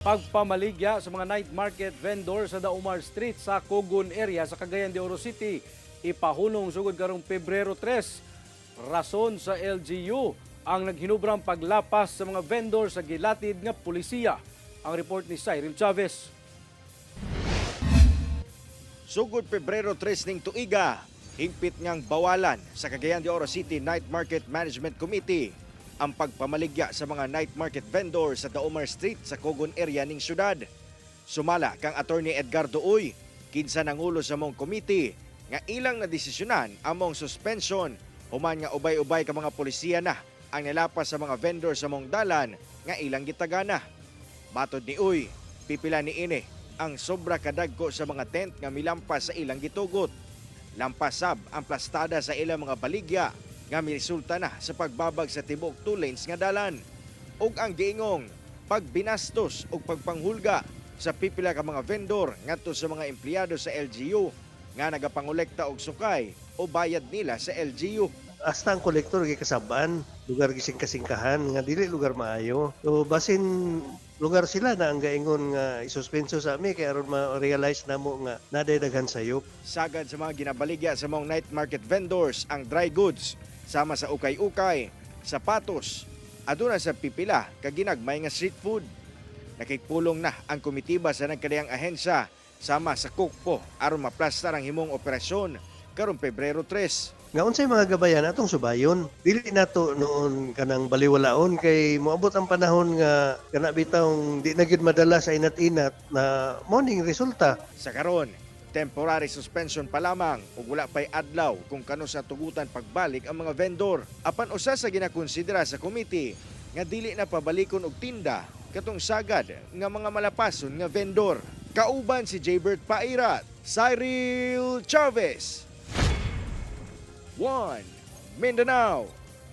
Pagpamaligya sa mga night market vendor sa Daumar Street sa Cogon area sa Cagayan de Oro City ipahunong sugod karong Pebrero 3. Rason sa LGU ang naghinubrang paglapas sa mga vendor sa gilatid nga pulisiya. Ang report ni Cyril Chavez. Sugod Pebrero 3 ning tuiga, hingpit ngang bawalan sa Cagayan de Oro City Night Market Management Committee ang pagpamaligya sa mga night market vendor sa Daumar Street sa Cogon area ning syudad. Sumala kang Attorney Edgardo Uy, kinsa nangulo sa mong committee nga ilang nadesisyonan among suspension human nga ubay-ubay ka mga polisiya na ang nilapas sa mga vendor sa mong dalan nga ilang gitagana. Matod ni Uy, pipila ni ini ang sobra kadagko sa mga tent nga milampas sa ilang gitugot. Lampas sab ang plastada sa ilang mga baligya nga miresulta na sa pagbabag sa tibuok two lanes nga dalan. Ug ang giingong pagbinastos ug pagpanghulga sa pipila ka mga vendor ngadto sa mga empleyado sa LGU nga nagapangolekta og sukay o bayad nila sa LGU. Hasta ang kolektor gikasab-an, lugar gisingkasingkahan nga dili lugar maayo. So basin lugar sila na ang gaingon nga isuspenso sa ami kay aron ma-realize namo nga naday daghan sayop. Sagad sa mga ginabaligya sa mga night market vendors ang dry goods sama sa ukay-ukay, sapatos, aduna sa pipila kag ginagmay nga street food. Nakigpulong na ang komitiba sa nagkadiyang ahensya sama sa KUKPO aron maplastar ang himong operasyon karong Pebrero 3. Nga unsay mga gabayan atong subayon. Dili nato noon kanang baliwalaon kay moabot ang panahon nga kana bitawng di na gyud madala sa inat-inat na morning resulta. Sa karon, temporary suspension pa lamang ug wala pay adlaw kung kano sa tugutan pagbalik ang mga vendor. Apan usa sa ginakonsidera sa committee nga dili na pabalikon og tinda katong sagad nga mga malapason nga vendor. Kauban si Jaybert Pairat, Cyril Chavez. 1 Mindanao.